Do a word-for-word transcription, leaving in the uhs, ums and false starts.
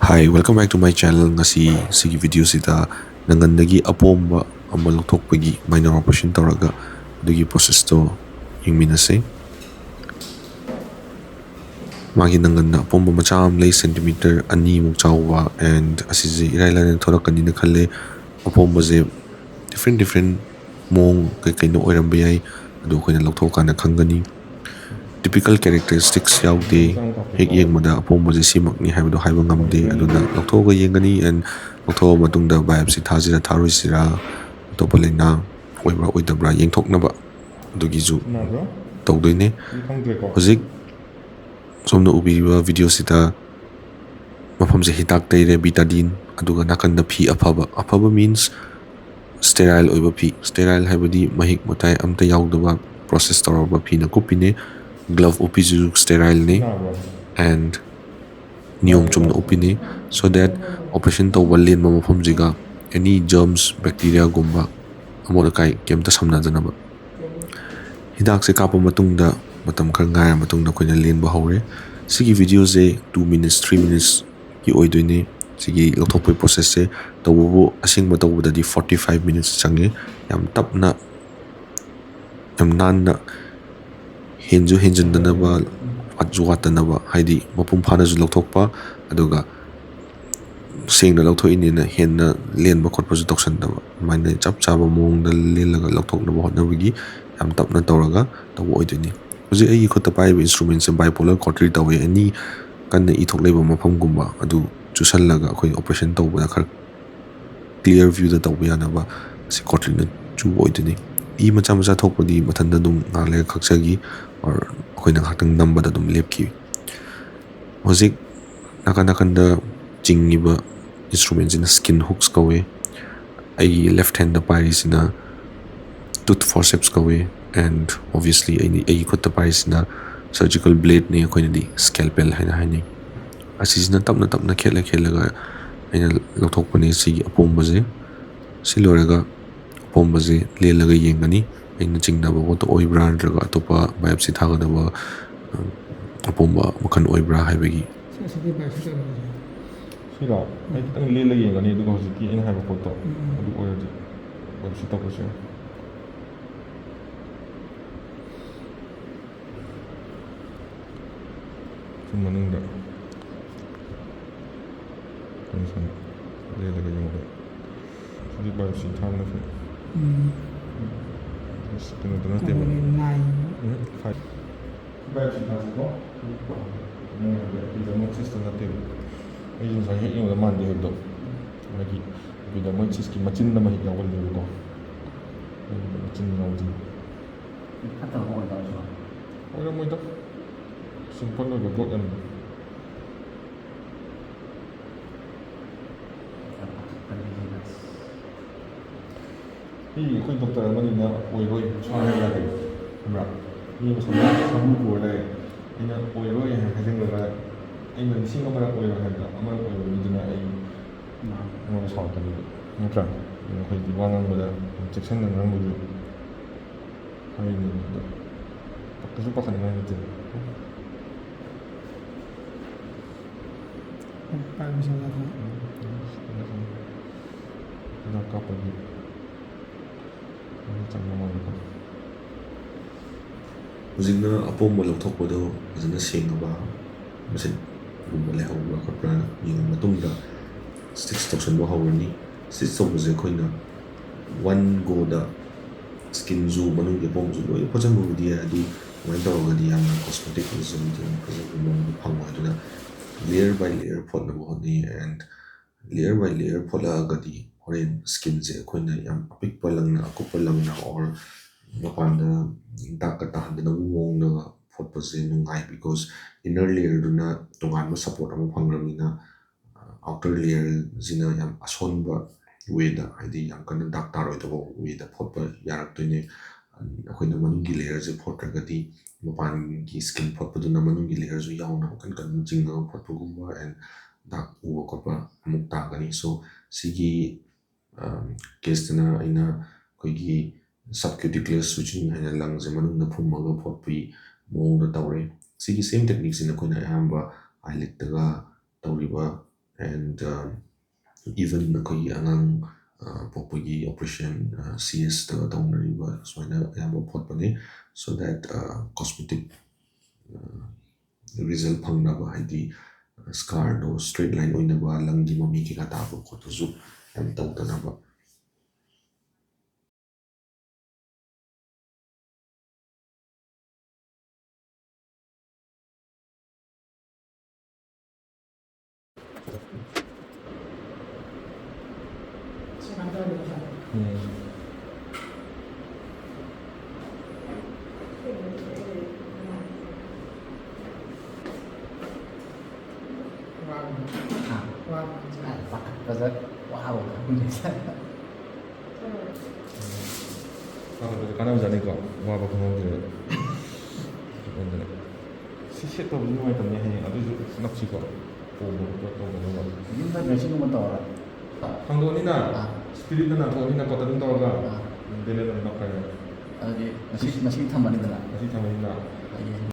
Hi, welcome back to my channel. ꯉꯁꯤ ꯁꯤꯒꯤ video ꯁꯤꯗ ꯅꯪꯒꯟꯗꯒꯤ ꯑꯄꯣꯝꯕ ꯑꯃ ꯂꯧꯊꯣꯛꯄꯒꯤ minor operation ꯇꯧꯔꯒ ꯑꯗꯨꯒꯤ process ꯇꯣ ꯌꯦꯡꯃꯤꯟꯅꯁꯦ꯫ ꯃꯥꯒꯤ ꯅꯪꯒꯟꯗ ꯑꯄꯣꯝꯕ ꯃꯆꯥ ꯑꯃ ꯂꯩ, centimeter ꯑꯅꯤꯃꯨꯛ ꯆꯥꯎꯕ, and ꯑꯁꯤꯁꯦ ꯏꯔꯥꯏ ꯂꯥꯏꯅ ꯊꯣꯛꯂꯛꯀꯅꯤꯅ ꯈꯜꯂꯦ꯫ ꯑꯄꯣꯝꯕꯁꯦ different different ꯃꯑꯣꯡ ꯀꯩ ꯀꯩꯅꯣ ꯑꯣꯏꯔꯝꯕ ꯌꯥꯏ, ꯑꯗꯨ ꯑꯩꯈꯣꯏꯅ ꯂꯧꯊꯣꯛꯑꯀꯥꯟꯗ ꯈꯪꯒꯅꯤ꯫ Typical characteristics ꯌꯥꯎꯗꯦ꯫ ꯍꯦꯛ ꯌꯦꯡꯕꯗ ꯑꯄꯣꯝꯕꯁꯦ ꯁꯤꯃꯛꯅꯤ ꯍꯥꯏꯕꯗꯣ ꯍꯥꯏꯕ ꯉꯝꯗꯦ꯫ ꯑꯗꯨꯅ ꯂꯧꯊꯣꯛꯑꯒ ꯌꯦꯡꯒꯅꯤ, and ꯂꯧꯊꯣꯛꯑ ꯃꯇꯨꯡꯗ biopsy ꯊꯥꯁꯤꯔꯥ ꯊꯥꯔꯣꯏꯁꯤꯔꯥ, ꯑꯇꯣꯞꯄ ꯂꯥꯏꯅꯥ ꯑꯣꯏꯕ꯭ꯔꯥ ꯑꯣꯏꯗꯕ꯭ꯔꯥ ꯌꯦꯡꯊꯣꯛꯅꯕ ꯑꯗꯨꯒꯤꯁꯨ ꯇꯧꯗꯣꯏꯅꯦ꯫ ꯍꯧꯖꯤꯛ ꯁꯣꯝꯅ ꯎꯕꯤꯔꯤꯕ video ꯁꯤꯗ ꯃꯐꯝꯁꯦ ꯍꯤꯗꯥꯛ ꯇꯩꯔꯦ, Betadine, ꯑꯗꯨꯒ ꯅꯥꯀꯟꯗ ꯐꯤ ꯑꯐꯕ, ꯑꯐꯕ means sterile ꯑꯣꯏꯕ ꯐꯤ, sterile ꯍꯥꯏꯕꯗꯤ ꯃꯍꯤꯛ ꯃꯇꯥꯏ ꯑꯝꯇ ꯌꯥꯎꯗꯕ process ꯇꯧꯔꯕ ꯐꯤꯅ ꯀꯨꯞꯄꯤꯅꯦ꯫ Glove ꯎꯞꯄꯤꯁꯤꯁꯨ sterile ꯅꯤ, and ꯅꯤꯌꯣꯝ ꯆꯨꯝꯅ ꯎꯞꯄꯤꯅꯤ, so that operation ꯇꯧꯕ ꯂꯦꯟꯕ ꯃꯐꯝꯁꯤꯒ any germs, bacteria ꯒꯨꯝꯕ ꯑꯃꯣꯠ ꯑꯀꯥꯏ ꯀꯩꯝꯇ ꯁꯝꯅꯗꯅꯕ꯫ ꯍꯤꯗꯥꯛꯁꯦ ꯀꯥꯞꯄ ꯃꯇꯨꯡꯗ ꯃꯇꯝ ꯈꯔ ꯉꯥꯏꯔ ꯃꯇꯨꯡꯗ ꯑꯩꯈꯣꯏꯅ ꯂꯦꯟꯕ ꯍꯧꯔꯦ꯫ ꯁꯤꯒꯤ video ꯁꯦ two minutes, three minutes ꯀꯤ ꯑꯣꯏꯗꯣꯏꯅꯤ꯫ ꯁꯤꯒꯤ ꯂꯧꯊꯣꯛꯄꯒꯤ process ꯁꯦ, ꯇꯧꯕꯕꯨ ꯑꯁꯦꯡꯕ ꯇꯧꯕꯗꯗꯤ forty five minutes ꯆꯪꯉꯦ꯫ ꯌꯥꯝ ꯇꯞꯅ, ꯌꯥꯝ ꯅꯥꯟꯅ, ꯍꯦꯟꯁꯨ ꯍꯦꯟꯖꯤꯟꯗꯅꯕ, ꯋꯥꯠꯁꯨ ꯋꯥꯠꯇꯅꯕ, ꯍꯥꯏꯗꯤ ꯃꯄꯨꯡ ꯐꯥꯅꯁꯨ ꯂꯧꯊꯣꯛꯄ, ꯑꯗꯨꯒ ꯁꯦꯡꯅ ꯂꯧꯊꯣꯛꯏꯅꯦꯅ ꯍꯦꯟꯅ ꯂꯦꯟꯕ ꯈꯣꯠꯄꯁꯨ ꯇꯧꯁꯟꯗꯕ, ꯑꯗꯨꯃꯥꯏꯅ ꯆꯞ ꯆꯥꯕ ꯃꯑꯣꯡꯗ ꯂꯦꯜꯂꯒ ꯂꯧꯊꯣꯛꯅꯕ ꯍꯣꯠꯅꯕꯒꯤ ꯌꯥꯝ ꯇꯞꯅ ꯇꯧꯔꯒ ꯇꯧꯕ ꯑꯣꯏꯗꯣꯏꯅꯤ꯫ ꯍꯧꯖꯤꯛ ꯑꯩꯒꯤ ꯈꯨꯠꯇ ꯄꯥꯏꯔꯤꯕ instrument ꯁꯦ bipolar cautery ꯇꯧꯋꯦ, any ꯀꯟꯅ ꯏ ꯊꯣꯛ ꯂꯩꯕ ꯃꯐꯝꯒꯨꯝꯕ ꯑꯗꯨ ꯆꯨꯁꯜꯂꯒ ꯑꯩꯈꯣꯏ operation ꯇꯧꯕꯗ ꯈꯔ clear view ꯗ ꯇꯧꯕ ꯌꯥꯅꯕ ꯑꯁꯤ cautery ꯅ ꯆꯨꯕ ꯑꯣꯏꯗꯣꯏꯅꯤ꯫ ꯏ ꯃꯆꯥ ꯃꯆꯥ ꯊꯣꯛꯄꯗꯤ ꯃꯊꯟꯇ ꯑꯗꯨꯝ ꯉꯥꯏꯍꯥꯛ ꯂꯩꯔꯒ ꯈꯛꯆꯈꯤ, or ꯑꯩꯈꯣꯏꯅ ꯉꯥꯏꯍꯥꯛꯇꯪ ꯅꯝꯕꯗ ꯑꯗꯨꯝ ꯂꯦꯞꯈꯤ꯫ ꯍꯧꯖꯤꯛ ꯅꯥꯀꯟ ꯅꯥꯀꯟꯗ ꯆꯤꯡꯉꯤꯕ instrument ꯁꯤꯅ skin hooks ꯀꯧꯋꯦ꯫ ꯑꯩꯒꯤ left hand ꯗ ꯄꯥꯏꯔꯤꯁꯤꯅ tooth forceps ꯀꯧꯋꯦ, and obviously ꯑꯩꯅ, ꯑꯩꯒꯤ ꯈꯨꯠꯇ ꯄꯥꯏꯔꯤꯁꯤꯅ surgical blade ꯅꯤ, ꯑꯩꯈꯣꯏꯅꯗꯤ scalpel ꯍꯥꯏꯅ ꯍꯥꯏꯅꯩ꯫ ꯑꯁꯤꯁꯤꯅ ꯇꯞꯅ ꯇꯞꯅ ꯈꯦꯠꯂ ꯈꯦꯠꯂꯒ ꯑꯩꯅ ꯂꯧꯊꯣꯛꯄꯅꯤ ꯁꯤꯒꯤ ꯑꯄꯣꯝꯕꯁꯦ꯫ ꯁꯤ ꯂꯣꯏꯔꯒ ꯑꯄꯣꯝꯕꯁꯦ ꯂꯦꯜꯂꯒ ꯌꯦꯡꯒꯅꯤ, ꯑꯩꯅ ꯆꯤꯡꯅꯕ ꯄꯣꯠꯇꯣ ꯑꯣꯏꯕ꯭ꯔꯥ ꯅꯠꯇ꯭ꯔꯒ ꯑꯇꯣꯞꯄ biopsy ꯊꯥꯒꯗꯕ, ꯑ, ꯑꯄꯣꯝꯕ ꯃꯈꯜ ꯑꯣꯏꯕ꯭ꯔꯥ ꯍꯥꯏꯕꯒꯤ꯫ ꯁꯤ ꯑꯁꯤꯗꯤ biopsy ꯇꯧꯔꯒ ꯁꯤꯔꯣ? ꯑꯩ ꯈꯤꯇꯪ ꯂꯦꯜꯂꯒ ꯌꯦꯡꯒꯅꯤ, ꯑꯗꯨꯒ ꯍꯧꯖꯤꯛꯀꯤ ꯑꯩꯅ ꯍꯥꯏꯕ ꯄꯣꯠꯇꯣ, ꯎꯝ꯫ ꯑꯗꯨ ꯑꯣꯏꯔꯗꯤ ꯕꯥꯏꯑꯣꯞꯁꯤ ꯇꯧꯔꯁꯨ ꯌꯥꯏ꯫ ꯁꯤ ꯃꯅꯨꯡꯗ ꯁꯨꯝ ꯁꯨꯝ ꯂꯦꯜꯂꯒ ꯌꯦꯡꯕ꯫ ꯁꯤꯗꯤ ꯕꯥꯏꯑꯣꯞꯁꯤ ꯊꯥꯕꯅ ꯐꯩ꯫ ꯎꯝ꯫ ꯑꯁ, ꯀꯩꯅꯣꯗꯣ ꯅꯠꯇꯦꯕ꯫ ꯀꯩꯅꯣꯅꯦ, ꯅꯥꯏ꯫ ꯎꯝ, ꯐꯥꯏꯚ꯫ ꯕꯥꯏꯑꯣꯞꯁꯤ ꯊꯥꯁꯤꯀꯣ꯫ ꯎꯝ, ꯑꯦꯄꯤꯗꯔꯃꯣꯁꯤꯁꯇꯣ ꯅꯠꯇꯦꯕ꯫ ꯑꯩꯁꯨ ꯉꯁꯥꯏ ꯍꯦꯛ ꯌꯦꯡꯕꯗ ꯃꯥꯟꯗꯦ ꯍꯥꯏꯕꯗꯣ꯫ ꯃꯥꯒꯤ ꯑꯦꯄꯤꯗꯔꯃꯣꯁꯤꯁꯀꯤ ꯃꯆꯤꯟ ꯑꯃ ꯍꯦꯛ ꯌꯥꯎꯒꯜꯂꯦꯕꯀꯣ꯫ ꯑꯗꯨꯒꯤ ꯃꯆꯤꯟ ꯌꯥꯎꯕꯗꯨꯅꯤ꯫ ꯐꯠꯇꯕ ꯑꯣꯏꯗꯧꯔꯁꯨ꯫ ꯑꯣꯏꯔꯝꯃꯣꯏꯗ꯫ ꯁꯤꯝꯄꯜ ꯑꯣꯏꯕ ꯄꯣꯠ ꯌꯥꯝ ꯂꯩ꯫ ꯃꯤ ꯑꯩꯈꯣꯏ ꯗꯣꯛꯇꯔ ꯑꯃꯅꯤꯅ ꯑꯣꯏꯔꯣꯏ ꯁꯨꯡꯍꯥꯏ ꯍꯥꯏ ꯌꯥꯗꯦ, ꯈꯪꯕ꯭ꯔꯥ? ꯃꯤ ꯑꯃ ꯁꯝꯕ꯭ꯔꯨ, ꯁꯝꯕ꯭ꯔꯨ ꯄꯨꯔ ꯂꯩꯔꯦ꯫ ꯑꯩꯅ ꯑꯣꯏꯔꯣꯏ ꯍꯥꯏꯅ ꯍꯥꯏꯖꯤꯟꯈ꯭ꯔꯒ ꯑꯩꯅ ꯂꯤꯁꯤꯡ ꯑꯃꯔꯛ ꯑꯣꯏꯔꯣꯏ ꯍꯥꯏꯕꯗ ꯑꯃꯔꯛ ꯑꯣꯏꯕ ꯃꯤꯗꯨꯅ ꯑꯩ ꯑꯩꯉꯣꯟꯗ ꯁꯥꯎꯔꯛꯀꯅꯦꯕ, ꯅꯠꯇ꯭ꯔꯥ? ꯑꯗꯨꯅ ꯑꯩꯈꯣꯏꯗꯤ ꯋꯥ ꯉꯥꯡꯕꯗ ꯌꯥꯝ ꯆꯦꯛꯁꯤꯟꯅ ꯉꯥꯡꯕꯁꯨ ꯍꯥꯏꯔꯤꯅꯦ, ꯑꯗꯣ ꯄꯥꯈꯠꯁꯨ ꯄꯥꯈꯠꯅꯤꯡꯉꯥꯏ ꯅꯠꯇꯦ꯫ ꯄꯥꯏꯕꯁꯦ ꯌꯥꯗ꯭ꯔꯦ꯫ ꯍꯤꯗꯥꯛ ꯀꯥꯞꯄꯒꯤ ꯆꯪꯕ ꯃꯥꯜꯂꯦꯀꯣ꯫ ꯍꯧꯖꯤꯛꯅ ꯑꯄꯣꯝꯕ ꯂꯧꯊꯣꯛꯄꯗꯣ ꯐꯖꯅ ꯁꯦꯡꯉꯕ, ꯃꯁꯤꯠꯒꯨꯝꯕ ꯂꯩꯍꯧꯕ꯭ꯔꯥ ꯈꯣꯠꯄ꯭ꯔꯥ ꯌꯦꯡꯉ ꯃꯇꯨꯡꯗ ꯁ꯭ꯇꯤꯆ ꯇꯧꯁꯟꯕ ꯍꯧꯔꯅꯤ꯫ ꯁ꯭ꯇꯤꯆ ꯇꯧꯕꯁꯦ ꯑꯩꯈꯣꯏꯅ ꯋꯥꯟ ꯒꯣꯗ ꯁ꯭ꯀꯤꯟꯁꯨ ꯃꯅꯨꯡꯒꯤ ꯑꯄꯣꯝꯕꯁꯨ ꯂꯣꯏꯅ ꯐꯣꯠꯆꯟꯕꯕꯨꯗꯤ ꯌꯥꯏ, ꯑꯗꯨ ꯑꯗꯨꯃꯥꯏꯅ ꯇꯧꯔꯒꯗꯤ ꯌꯥꯝꯅ ꯀꯣꯁꯃꯦꯇꯤꯛ ꯔꯤꯖꯜꯠ ꯌꯥꯝ ꯐꯖꯕ ꯃꯑꯣꯡꯗ ꯐꯪꯉꯣꯏ꯫ ꯑꯗꯨꯅ layer by layer ꯐꯣꯠꯅꯕ ꯍꯣꯠꯅꯩ, and layer by layer ꯐꯣꯠꯂꯛꯑꯒꯗꯤ ꯍꯣꯔꯦꯟ ꯁ꯭ꯀꯤꯟꯁꯦ ꯑꯩꯈꯣꯏꯅ ꯌꯥꯝ ꯑꯄꯤꯛꯄ ꯂꯪꯅ, ꯑꯀꯨꯞꯄ ꯂꯪꯅ or ꯃꯄꯥꯟꯗ ꯗꯥꯛꯀ ꯇꯥꯍꯟꯗꯅꯕ ꯃꯑꯣꯡꯗ ꯐꯣꯠꯄꯁꯦ ꯅꯨꯡꯉꯥꯏ, because inner layerꯗꯨꯅ ꯇꯣꯉꯥꯟꯕ support ꯑꯃ ꯐꯪꯈ꯭ꯔꯕꯅꯤꯅ, outer layerꯁꯤꯅ ꯌꯥꯝ ꯑꯁꯣꯟꯕ ꯋꯦꯗ, ꯍꯥꯏꯗꯤ ꯌꯥꯝ ꯀꯟꯅ ꯗꯥꯛ ꯇꯥꯔꯣꯏꯗꯕ ꯋꯦꯗ ꯐꯣꯠꯄ ꯌꯥꯔꯛꯇꯣꯏꯅꯦ꯫ ꯑꯩꯈꯣꯏꯅ ꯃꯅꯨꯡꯒꯤ layerꯁꯦ ꯐꯣꯠꯇ꯭ꯔꯒꯗꯤ ꯃꯄꯥꯟꯒꯤ ꯁ꯭ꯀꯤꯟ ꯐꯣꯠꯄꯗꯨꯅ ꯃꯅꯨꯡꯒꯤ layerꯁꯨ ꯌꯥꯎꯅ ꯀꯟ ꯀꯟꯅ ꯆꯤꯡꯉꯒ ꯐꯣꯠꯄꯒꯨꯝꯕ and ꯗꯥꯛ ꯎꯕ ꯈꯣꯠꯄ ꯑꯃꯨꯛ ꯇꯥꯒꯅꯤ꯫ So ꯁꯤꯒꯤ caseꯇꯅ ꯑꯩꯅ ꯑꯩꯈꯣꯏꯒꯤ subcuticle switching ꯍꯥꯏꯅ ꯂꯪꯁꯦ ꯃꯅꯨꯡꯗ ꯐꯨꯝꯃꯒ ꯐꯣꯠꯄꯤ ꯃꯑꯣꯡꯗ ꯇꯧꯔꯦ꯫ ꯁꯤꯒꯤ same techniqueꯁꯤꯅ ꯑꯩꯈꯣꯏꯅ ꯑꯌꯥꯝꯕ eyelidꯇꯒ ꯇꯧꯔꯤꯕ and even ꯑꯩꯈꯣꯏꯒꯤ ꯑꯉꯥꯡ ꯄꯣꯛꯄꯒꯤ ꯑꯣꯄꯔꯦꯁꯟ, ꯁꯤ ꯑꯦꯁꯇ ꯇꯧꯅꯔꯤꯕ ꯁꯨꯃꯥꯏꯅ ꯑꯌꯥꯝꯕ ꯐꯣꯠꯄꯅꯦ꯫ So that cosmetic result ꯐꯪꯅꯕ, ꯍꯥꯏꯗꯤ ꯁ꯭ꯀꯥꯔꯗꯣ ꯁ꯭ꯇ꯭ꯔꯦꯠ ꯂꯥꯏꯟ ꯑꯣꯏꯅꯕ, ꯂꯪꯒꯤ ꯃꯃꯤ ꯀꯩꯀꯥ ꯇꯥꯕ ꯈꯣꯠꯄꯁꯨ ꯌꯥꯝ ꯇꯧꯗꯅꯕ꯫ ꯄꯥꯈꯠꯄꯗ ꯋꯥꯕ ꯈꯪꯗꯦ꯫ ꯄꯥꯈꯠꯄꯁꯦ ꯀꯥꯟꯅꯕꯖꯥꯠꯅꯤꯀꯣ, ꯋꯥꯕ ꯈꯪꯍꯧꯗ꯭ꯔꯦ꯫ ꯑꯗꯨꯅ ꯁꯤ ꯁꯦꯠ ꯇꯧꯕꯗꯤ ꯅꯨꯡꯉꯥꯏꯇꯕꯅꯦ, ꯍꯌꯦꯡ ꯑꯗꯨꯏꯁꯨ ꯅꯞꯁꯤꯀꯣ, ꯄꯣꯝꯕ ꯈꯣꯠꯄ ꯇꯧꯗꯅꯕ꯫ ꯌꯨꯝꯗ dressing room ꯑꯃ ꯇꯧꯔ꯫ ꯈꯪꯗꯣꯛꯑꯅꯤꯅ, ꯑꯥ꯫ Spirit ꯅ ꯅꯥꯟꯊꯣꯛꯑꯅꯤꯅ cotton ꯇꯧꯔꯒ, ꯑꯥ꯫ Velvet ꯑꯃ ꯅꯞꯈ꯭ꯔꯦ꯫ ꯑꯗꯨꯗꯤ ꯉꯁꯤ, ꯉꯁꯤ ꯊꯝꯃꯅꯤꯗꯅ꯫ ꯉꯁꯤ ꯊꯝꯃꯅꯤꯅ꯫ ꯍꯌꯦꯡ꯫